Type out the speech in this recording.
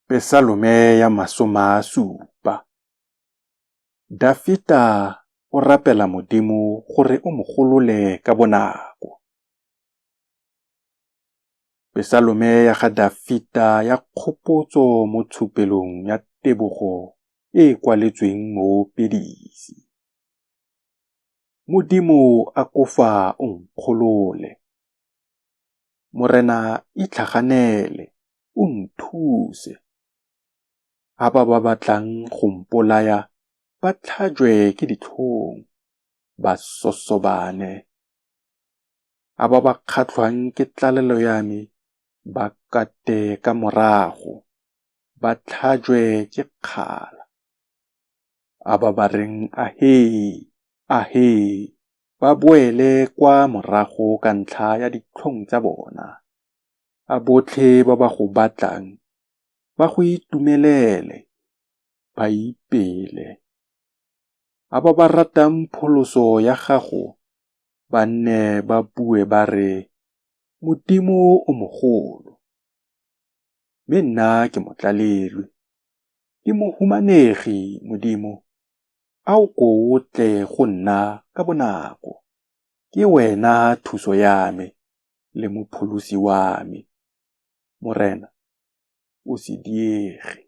Pesalome ya 70. Dafita o rapela Modimo gore o mo golole ka bonako. Pesalome ya ga Dafita ya kgopotso mo tshupelong ya tebogo e e kwaletsweng moopedisi. Modimo akofa o nkgolole! Morena itlhaganele, o nthuse! A ba ba batlang go mpolaya ba tlhajwe ke ditlhong, ba sosobane! A ba ba kgatlhwang ke tlalelo ya me ba kate ka morago, ba tlhajwe ke kgala! A ba ba reng Ahee! Ahee! Ba boele kwa morago ka ntlha ya ditlhong tsa bona. A botlhe ba ba go batlang ba go itumelele, ba ipele. A ba ba ratang pholoso ya gago ba nne ba bue ba re, Modimo o mogolo! Mme nna ke motlalelwi, ke mohumanegi, Modimo, a o ko o tle go nna ka bonako! Ke wena thuso ya me le mopholosi wa me, Morena, o se diege!